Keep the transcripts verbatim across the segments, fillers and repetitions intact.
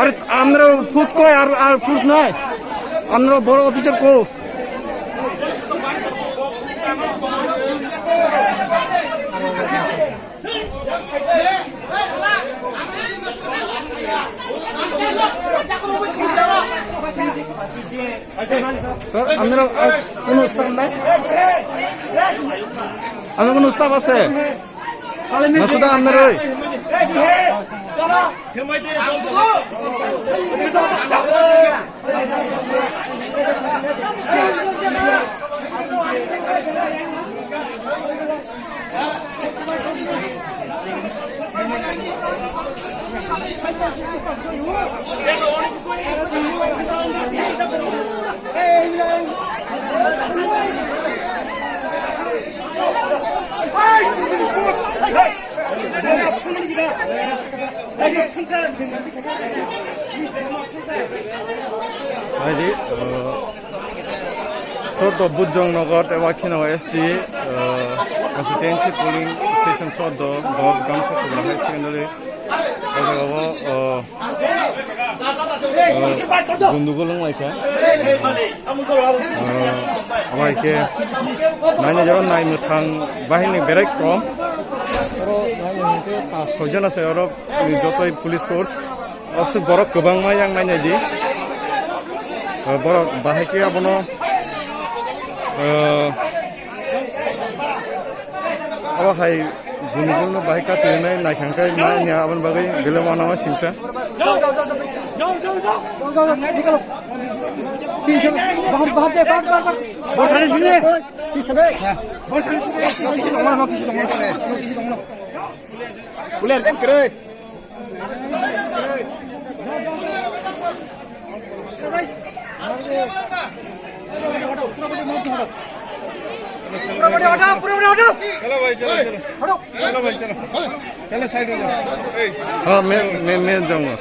আরে, আমরা ফুস কই আর, আর ফুস নাই। আমরা বড় অফিসার কো। স্যার, আপনারা, আহ, কোনো স্টাফ নাই? আপনার কোনো স্টাফ আছে? না, শুধু আপনার ওই? Haidi, uh, Chordo Bujong Nagar eba kheno S T, uh, constituency polling station chordo, dos Gamsa Kubra High Secondary. O jaga o, uh, uh, gundugul wng lai kha. Uh, abo hai khe naina jora nai mwthang bahini berai kom. Oro naina hwnkhe pas soi jona se oro, uh, jotoi police force. Aswk borok kwbangma yang nainai di. Uh, borok bahai khe abono, uh, abo hai guni guni no bahai kati nai naithang khe manya aboni bagwi belai uanama singsa. पीछे बाहर बाहर जाए बाहर बाहर बाहर। बोल थाने सुने। पीछे दे। बोल थाने सुने। पीछे दे। पीछे दे। पुलिस करे। पूरा बॉडी हटाओ, पूरा बॉडी हटाओ। चलो भाई, चलो, चलो। हटो। चलो भाई, चलो। चलो, साइड हो जाओ। ए। हाँ, मैं, मैं, मैं जाऊंगा।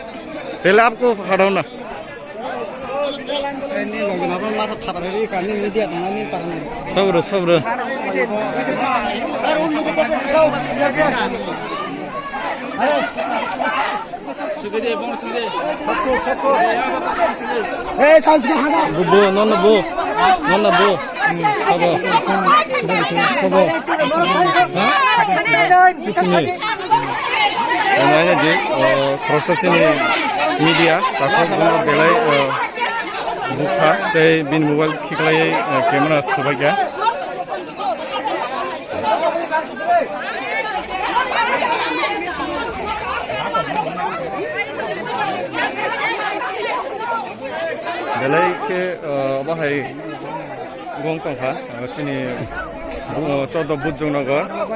पहले आपको हटाओ ना। Sabra, sabra. Bo, bo, no, no, bo. No, no, bo. Hmm, sabo. Sabo. Ha? Ang laina je, uh, khoroksa chini media, takhuk bono belai, uh, bukha, tei bini mobile khiklaiwi, uh, camera swbaikha. Belai khe, uh, bahai gong tongkha, uh, chini, uh, Chordo Bujong Nagar, uh,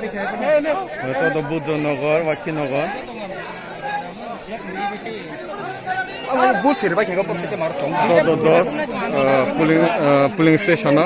Chordo Bujong Nagar, Wakhi Nagar. Chordo dos, uh, polling, uh, polling station o.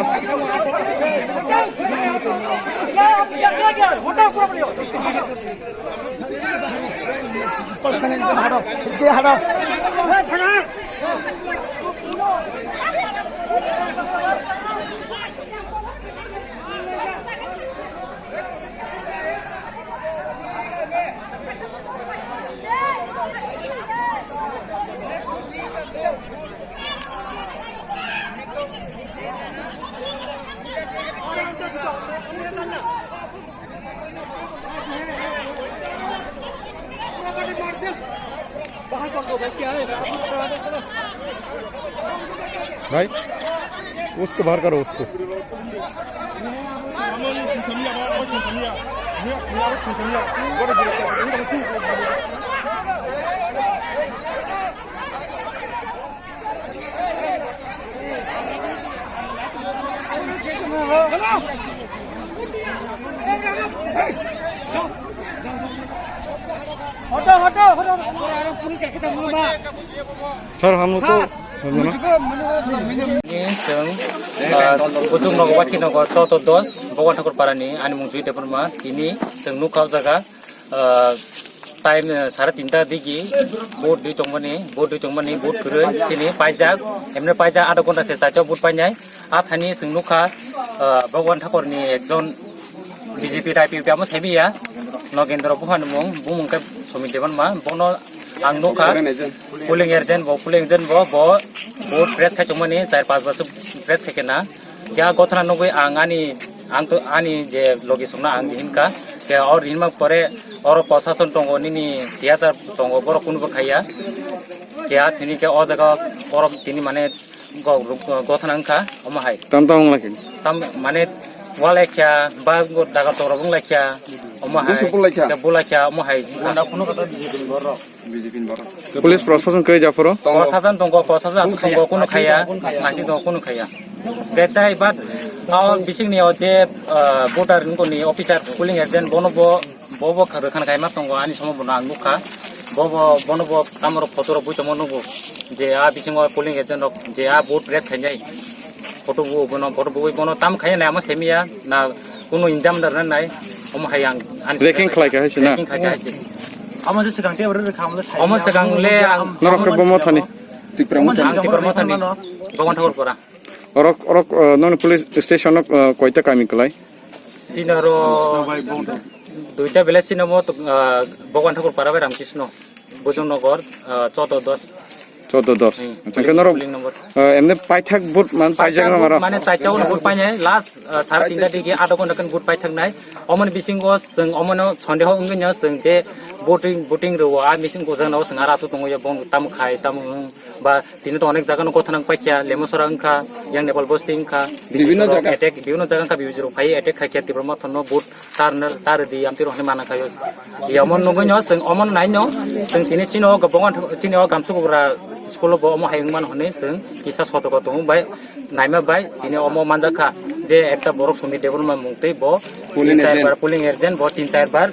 भाई, उसको बाहर करो, उसको। हटो, हटो, हटो। सर, हम लोग को Ni chwng, ah, Buchung nogo, Wathi nogo, Choto dos, Bhagwan Thakur Parani, ani mung Jui Debbarma, tini chwng nukha o jaga, ah, time, ah, sare tinta digi, vote dui tongmani, vote dui tongmani, vote kwrwi, chini paijak, emne paijak, adha ghonta se chacho vote painai, a thani chwng nukha, ah, Bhagwan Thakur ni ekjon B J P type amo semi ya, Nogendra Bupha ni mung, bumung khe Somit Debbarma, bono ang nukha, polling agent bo, polling agent bo, bo, bo press khai tongmani, char pas bosor press khai kena, kya gothana nugwi ang ani, ang to ani je logi songna ang dihin ka, kya or hinma pore oro prosason tongo, nini tiyasa tongo, borok kunu bo khaiya, kya thini kya o jaga borok tini mane go-, go-, gothana wngkha, omo hai. Tam tam wng lakhi. Tam, mane, wal ekya, ba go daga torok wng lakya, omo hai. Busu bulaikya. Khe bulaikya, omo hai. Police prosason kwrwi japhuru? Tongo. Prosason tongo, prosason aswk tongo, kunu khaya, nasi tongo, kunu khaya. Khe tai bat, o bisingni o je, ah, voter nungkoni officer, polling agent, bono bo, Bo bo kha rwkhan kaima tongo, ani somo bono ang nukha. Bo bo, bono bo tamo rok photo rok bui tongmo nugo. Je a bisingo polling agent rok je a vote press khainai. Photo bo bono, photo bo bono tam khainai amo semiya na kunu injam dar nai. Omo hai ang ani Breaking khlai kha hai se na? Breaking khlai kha hai se. Amo se swkang te oro rwkha amo le sai. Omo swkang le ang Norok khe bomo thani. Tipra Ang Mothani. Tipra Mothani. Bhagwan Thakur Pora. Orok, orok, uh, noni police station o, uh, koita kami kwlai? Sinaro duita village sino mo, uh, Bhagwan Thakur Para bai Ramkisno, Bujung Nogor, uh, Choto dos. Choto dos. Hmm. Acha, polling, khe norok, polling number. Uh, emne paithak vote man paijak Paithak na maro? Vote mane chaita vote painai, last, uh, sar tinta digi adha ghonta khe vote paithak nai. Omoni bisingo chwng omono sondeho wngwi no chwng je voting, voting rwo, a bisingo jagao chwng ara achu tongo ya, bong tam khai, tam wng ba tini to onek jaga no gotha nang paikya, Lemosora wngkha, yang Nepal bosti wngkha, Bibhinno jaga. Attack, bibhinno jaga wngkha, B J P rok phai attack khaikya, Tipra Mothano vote tar, tar di, amtwi rok hinwi mana khaio. Yamon nugwi no, chwng omo nai no, chwng tini chini o gabonga, chini o Gamsukubra school o bo omo hai wngmano hinwi chwng kisa sotoko tongo bai, naima bai, tini omo manjakha je ekta borok Somit Debbarma mung tei bo tin char bar polling agent, bo tin char bar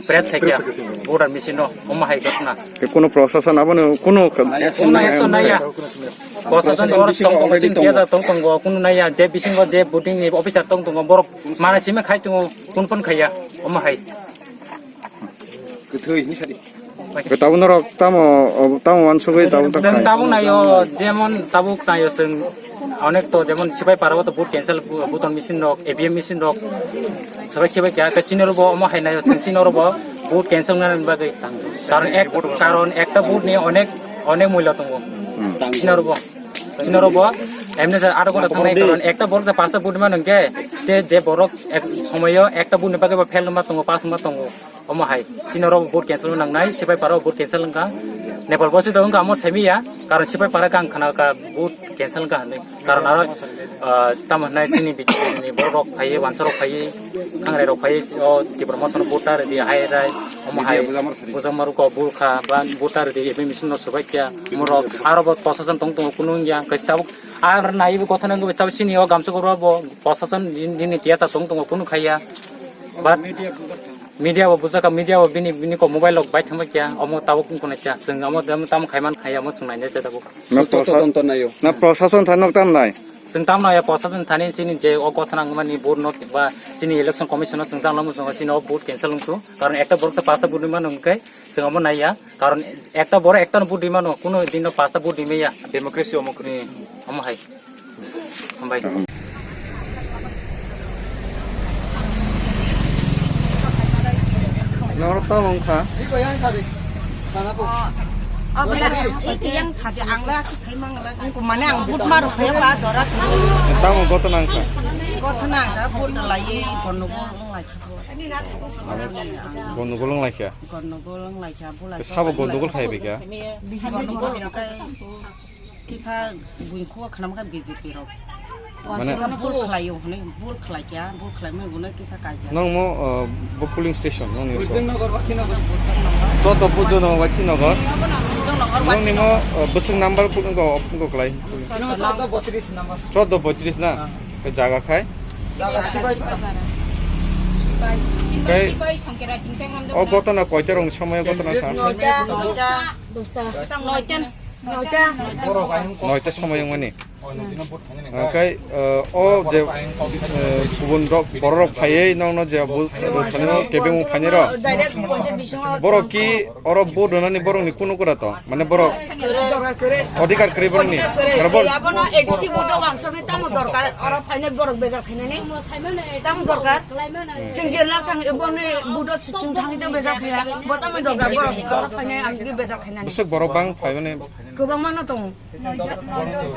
Press khaikya, voter machine no, omo hai ghotna. Te kuno prosason abono kuno Kuno action naiya. Prosason or tong tong sing tiya tong tong go, kuno naiya, je bisingo je voting ni officer tong tong go, borok mana simi khai tongo, kun pun khaiya, omo hai. Kwthwi ni sadi. Tabuk norok tamo, tamo wansugwi tabuk ta Chwng khai. Tabuk naio, jemon tabuk naio chwng. Onek to jemon sipai parao to vote cancel, bu-, button machine rok, A V M machine rok. Sipai khibai kya, ka chini rok bo omo hai naio, chwng chini rok bo vote cancel nani bagwi. Karon ek, karon ekta vote ni onek, onek mulya tongo. Hmm. Chini rok bo, chini rok bo, emne sa adha ghonta thangnai karon ekta borok ta pasta vote mano hwnkhe, te je borok ek somoyo ekta vote ni bagwi bo fail ma tongo, pass ma tongo. Omo hai, chini rok vote cancel nang nai, sipai para vote cancel wngkha. Nepal bosi do wngkha, amo saimiya, karon sipai para kang khana ka vote cancel wngkha hinwi. Karon aro, ah, tamo hinai chini B J P ni borok rok phaiwi, wansa rok phaiwi, khangrai rok phaiwi, o Tipra Mothano vote ta rwdi hai rai, omo hai, bujamar sari. Bujamar ko bulkha, ba vote ta rwdi, A V M machine no swbai kya, omo rok, aro bo prosason tong tongo kunu wngya, kaisa tabuk, ar naiwi gotha nangwi tabuk chini o Gamsukubra bo prosason din, din ni tiyasa tong tongo kunu khaiya. But Media bo bujaka, media bo bini, bini ko mobile rok bai thangma kya, omo tabuk wngkha na kya, chwng omo tamo, tamo khaiman khaiya, omo chwng naina kya tabuk. Na Susto prosa-, todonto naio. Na prosason thani nok tam nai? Chwng tam naiya, prosason thani chini je o gotha nangmani vote no ba chini election commission no chwng jang lamo chwng chini o vote cancel wngkhu, karon ekta borok ta pasta vote mano hwnkhe chwng omo naiya, karon ekta borok ekta no vote rimano, kuno din no pasta vote rimaya. Democracy omo kwrwi. Hmm, omo hai. Hambai. Norok tamo wngkha? Abla, iki yang sadi angla si sai mangla. Mane ang but maru kaya ba jora. Tamo gotona wngkha? Gotona wngkha, but lai ye, gondogol wng lai kha. Gondogol wng lai kha? Gondogol wng lai kha, bula. Sabo gondogol khai bai kha? Bisi gondogol kai. Kisa buini khugo khwnam kha B J P rok. Mane kisa bul khlaio hwnwi, bul khlai kya, bul khlaimani hwnwi kisa kaijak. Nang mo, uh, bo polling station nang ni so. Choto Bujung Nogor, Wathi Nogor. Nang ni mo, uh, bwswk number pun ko, pun ko khlai. Choto botris number. Choto botris na? Ah. Ke jaga khai? Jaga sibai. Kai. O gotona koita rong somoy gotona kha? Noita, noita. Dosta. Noita. Noita. Noita somoi wngmani. Hwnkhe, eh, o je, eh, kubun rok, borok rok phaiwi nokno je bu-, bu-, kebengmung phainai rok. Direct ponchayat bisingo. Borok ki oro vote rwnani borokni kunu kura tong? Mane borok adhikar kwrwi borokni. Adhikar kwrwi. Oro bor- Abono A D C vote o wansukni tamo dorkar, oro phainai borok bejal khainani tamo dorkar. Chwng jela thang, eboni vote o chwng thangwi tong bejal khaiya. Bo tamo dorkar borok oro phainai amtwi bejal khainani. Bwswk borok bang phaimani. Kwbangma no tongo.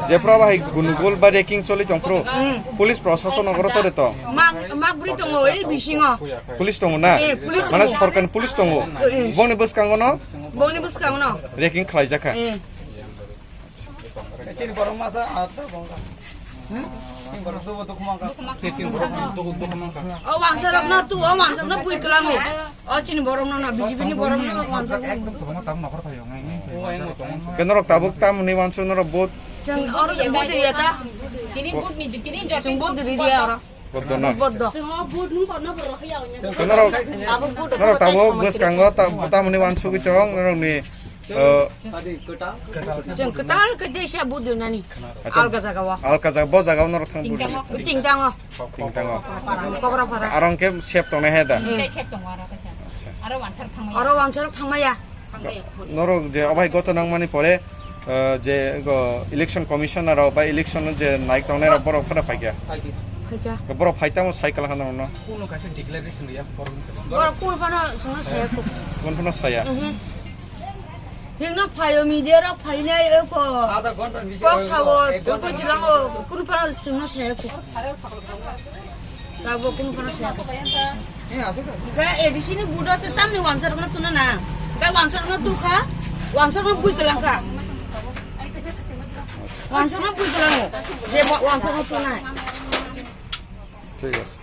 Jephru bahai gunugul ba raking choli tongphru, police prosason nogoro tore to. Mak, mak bri tongo, ei bisingo. Police tongo na? Eh, police Mane tongo. Sorkarni police tongo. Eh. Bongni bwskango no? Bongni bwskango no. Raking khlaijakha. Eh. Chini borok masa, ah, to bongka. Hmm? Chini borok tubo dukhu mangka. Chini borok tubo dukhu mangka. O wansarok no tu, o wansarok no bui kwlango. O chini borok no, no, B J P ni borok no, o wansarok no. Ekdom kwbangma tabuk nokhor phaio, ngai, ngai, ngai. Khe norok tabuk tamoni wansuk norok vote? Chwng oro vote ya ta. Tini vote ni, tini jot- Chwng vote di dia oro. Vote do na? Vote do. Chwng o vote nung kono bo rohya onya. Khe norok, Abo vote norok tabuk bwskango ta-, tamoni wansugwi chong norokni, eh, Chwng kwtal khe desa vote do nani. Acha. Alga jaga wa. Alga jaga, bo jaga o norok thang vote di. Tingtango. Tingtango. Kobra para. Arong khe sep tongnai he da? Hmm. Tei sep tongo aro kaisa. Acha. Aro wansarok thangmaya. Aro wansarok thangmaya. Norok je obai goto nangmani pore, eh, je go election commissioner rok ba election je naik tongnai rok borok phano phaikha. Phaikha. Borok phai tamo sai kala hano no. Kuno kaisa declaration ya borok ni. Borok kuno phano chwngno saya kho. Kuno phano saya. Mhm. Thikno phaio media rok phainai eko. Adha ghonta ni bisingo Kok sawo, ek ghonta. Kok jilango, kunu phano chwngno saya kho. Tabo kunu phano saya kho. Eh, asuk. Ga A D C ni vote o se tamni wansarokno tuna na. Ga wansarokno tukha, wansarokno bui kwlangkha. Wansarokno bui kwlango. Je wa-, wansarokno tunai. Thik ase.